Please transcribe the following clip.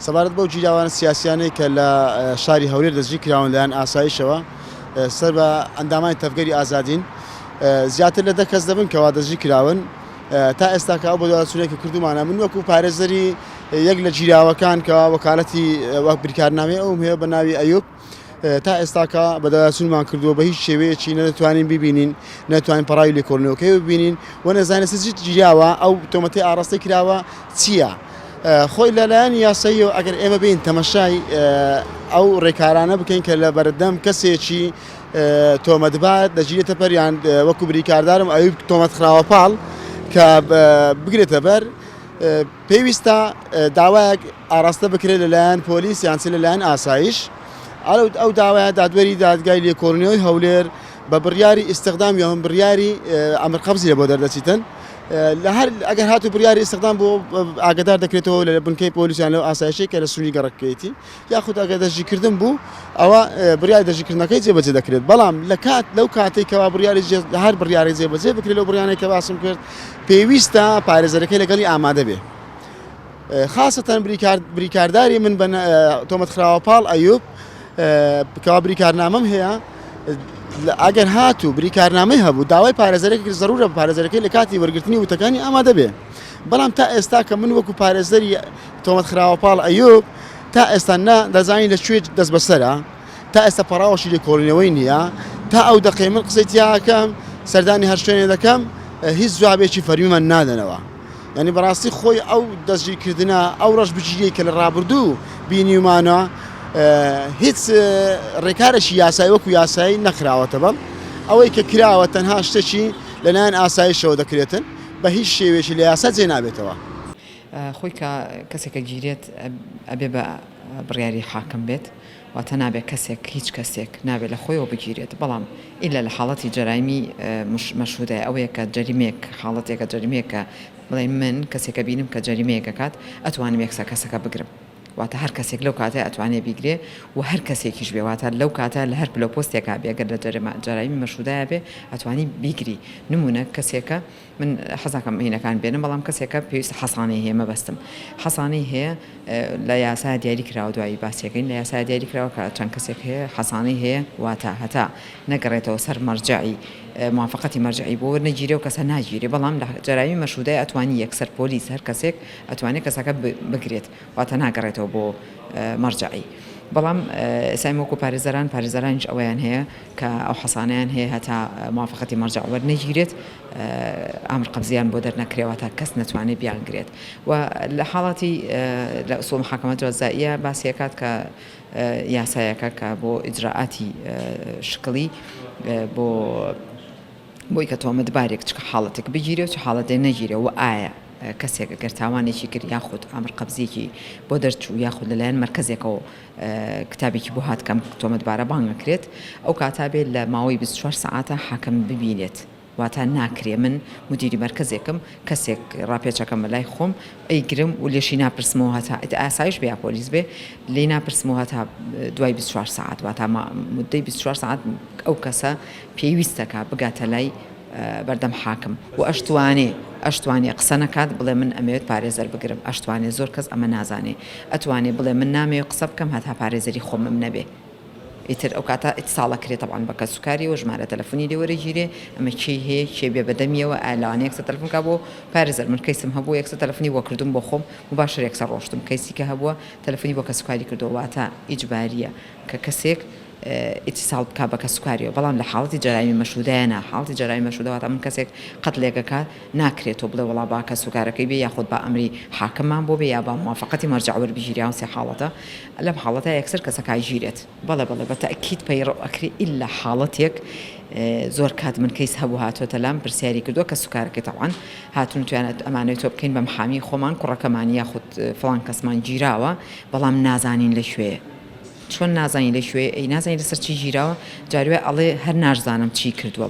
سەبارەت بەو گیراوانە سیاسیانەی کە لە شاری هەولێر دەستگیرکراون لەلایەن ئاسایشەوە سەر بە ئەندامانی تەڤگەری ئازادین زیاتر لە دە کەس دەبن کەوا دەستگیرکراون تا ئێستاکە ئەو بەدواداچوونەی کە کردوومانە من وەکو پارێزەری یەک لە گیراوەکان کەوا وەکالەتی وەک بریکارنامەی ئەوم هەیە بە ناوی ئەیوب تا ئێستاکە بەدواداچوونمان کردووە بە هیچ شێوەیەکی نەدەتوانین ببینین نەتوانین پەڕاوی لێکۆڵینەوەکەی ببینین و نەزانین لەسەر چی گیراوە ئەو تۆمەتەی ئاڕاستەی کراوە چییە خۆی لەلایەن یاساییەوە ئەگەر ئێمە بین تەمەشای ئەو ڕێکارانە بکەین کە لە بەردەم کەسێکی تۆمەتبار دەگیرێتە بەر یان وەکو بریکاردارم ئەوی تۆمەت خراوە پاڵ کە بگرێتە بەر پێویستە داوایەک ئاراستە بکرێت لەلایەن پۆلیس یان چ لەلایەن ئاسایش ئەو داوایە دادوەری دادگای لێکۆڵینەوەی هەولێر بە بڕیاری ئیستخدام یان بڕیاری ئەمر قەبزی لە بۆ دەردەچیتن لە هەر ئەگەر هاتو بڕیاری ئیستخدام بۆ ئاگدار دەکرێتەوە لە بنکەی پۆلیسیان لەو ئاسایشەی کە لە سنووری گەڕەکەیەتی یاخود ئەگەر دەستگیرکردن بوو ئەوە بڕیاری دەستگیرکردنەکەی جێبەجێ دەکرێت بەڵام لە کات لەو کاتێک کەوا بڕیاری هەر بڕیارێک جێبەجێ بکرێت لەو بڕیانەی کە باسم کرد پێویستە پارێزەرەکەی لەگەڵی ئامادە بێ خاصەتەن بریکارداری من بە تۆمەت خراوە پاڵ ئەیوب کەوا بریکارنامەم هەیە ئەگەر هاتوو بریکارنامەی هەبوو داوای پارێزەرێک زەرورە پارێزەرەکەی لە کاتی وەرگرتنی وتەکانی ئامادە بێ بەڵام تا ئێستا کە من وەکو پارێزەری تۆمەت خراوە پاڵ ئەیوب تا ئێستا نە دەزانین لە کوێ دەست بەسەرە تا ئێستا پەڕاوەشی لێکۆڵینەوەی نییە تا ئەو دەقەی من قسەی تیاکەم سەردانی هەر شوێنێ دەکەم هیچ جوابێکی فەرمیمان نادەنەوە یعنی بەڕاستی خۆی ئەو دەستگیرکردنە ئەو ڕەش بگیریەی کە لە ڕابردوو بینیومانە هیچ ڕێکارێکی یاسایی وەکو یاسایی نەخراوەتە بەڵ ئەوەی کە کراوە تەنها شتێکی لەلایەن ئاسایشەوە دەکرێتن بە هیچ شێوەیەکی لە یاسا جێ نابێتەوە. خۆی کە کەسێکە گیرێت ئەبێ بە بڕیاری حاکم بێت واتە نابێ کەسێک هیچ کەسێک نابێ لە خۆیەوە بگیرێت بەڵام ئیلا لە حاڵەتی جەرایمی مەشهودایە ئەوەیە کە جەریمەیەک حاڵەتێکە جەریمەیەک کە بڵێین من کەسێکە بینم کە جەریمەیەک ئەکات ئەتوانم یەکسەر کەسەکە بگرم واتە هەر کەسێک لەو کاتە ئەتوانێ بیگرێ و هەر کەسێکیش بێ واتە لەو کاتە لە هەر پلە و پۆستێکا بێ گەر لە جەرایمی مەشهودایە بێ ئەتوانی بیگری نمونە کەسێکە من حەزناکەم هینەکان بێنم بەڵام کەسێکە پێویستە حەسانەی هەیە مەبەستم حەسانەی هەیە لە یاسا دیاری کراوە دوایی باسیەکەین لە یاسا دیاری کراوە کە چەند کەسێک هەیە حەسانەی هەیە واتە هەتا نەگەڕێتەوە سەر مەرجەعی موافقەتی مەرجەعی بۆ وەرنەگیرێ و کەسە ناگیرێ بەڵام لە جەرایمی مەشهودای ئەتوانی یەکسەر پۆلیس هەر کەسێک ئەتوانێت کەسەکە بگرێت واتە ناگەڕێتەوە بۆ مەرجەعی بەڵام ئێستا وەکو پارێزەران پارێزەرانیش ئەوەیان هەیە کە ئەو حەسانەیان هەیە هەتا موافقەتی مەرجەع وەرنەگیرێت ئامر قەبزیان بۆ دەرنەکرێ واتە کەس نەتوانێت بیانگرێت و لە حاڵاتی لە ئوسوڵ محاکمە جەزائیە باسی ئەکات کە یاسایەکە کە بۆ ئیجرائاتی شکڵی بۆ بۆی کە تۆمەتبارێک چ حاڵەتێک بگیرێ و چ حاڵەتێک نەگیرێ و ئایا کەسێک گەر تاوانێکی کرد یاخود ئامر قەبزیەکی بۆ دەرچوو یاخود لەلایەن مەرکەزێکەوە کتابێکی بۆ هات کەم تۆمەتبارە بانگ ئەکرێت ئەو کاتە بێت لە ماوەی 24 سەعاتە حاکم ببینێت واتە ناکرێ من مدیری مەرکەزێکم کەسێک ڕاپێچەکەم بەلای خۆم ئەیگرم و لێشی ناپرسمەوە هەتا ئاسایش بێ یا پۆلیس بێ لێی ناپرسمەوە هەتا دوای 24 سەعات واتە مدەی 24 سەعات ئەو کەسە پێویستەکە بگاتە لای بەردەم حاکم و ئەشتوانێ ئەشتوانێ قسە نەکات بڵێ من ئەمەوێت پارێزەر بگرم ئەشتوانێ زۆر کەس ئەمە نازانێ ئەتوانێ بڵێ من نامەوێ قسە بکەم هەتا پارێزەری خۆمم نەبێ ئیتر ئەو کاتە ئیتساڵ ئەکرێ تەبعەن بە کەسوکاریەوە ژمارە تەلەفونی لێ وەرەگیرێ ئەمە کێی هەیە کێ بێ بەدەمیەوە ئایا لەوانەیە یەکسەر تەلەفون کا بۆ پارێزەر من کەیسم هەبووە یەکسەر تەلەفونی بۆ کردوم بۆ خۆم موباشر یەکسەر ڕۆشتم کەیسی کە هەبووە تەلەفونی بۆ کەسوکاری کردووە واتە ئیجباریە کە کەسێک ئیتیساڵ بکا بە کەسوکاریەوە بەڵام لە حاڵەتی جەرایمی مەشهودایە نا حاڵەتی جەرایمی مەشهودە واتە من کەسێک قەتلێک ئەکا ناکرێ تۆ بڵێ وەڵا با کەسوکارەکەی بێ یاخود با ئەمری حاکممان بۆ بێ یا با موافەقەتی مەرجەع وەربگیرێ ئەو سێ حاڵەتە لەم حاڵەتە یەکسەر کەسەکە ئەگیرێت. بەڵێ بەڵێ بە تەئکید پەیڕەو ئەکرێ ئیلا حاڵەتێک زۆر کات من کەیس هەبوو هاتۆتە لام پرسیاری کردووە کەسوکارەکەی تەبعەن هاتوون وتویانە ئەمانەوێ تۆ بکەین بە محامی خۆمان کوڕەکەمان یاخود فڵان کەسمان گیراوە بەڵام نازانین لە کوێیە. چۆن نازانی لە کوێیە ئەی نازانی لەسەر چی گیراوە جاروای ئەڵێ هەر ناشزانم چی کردووە.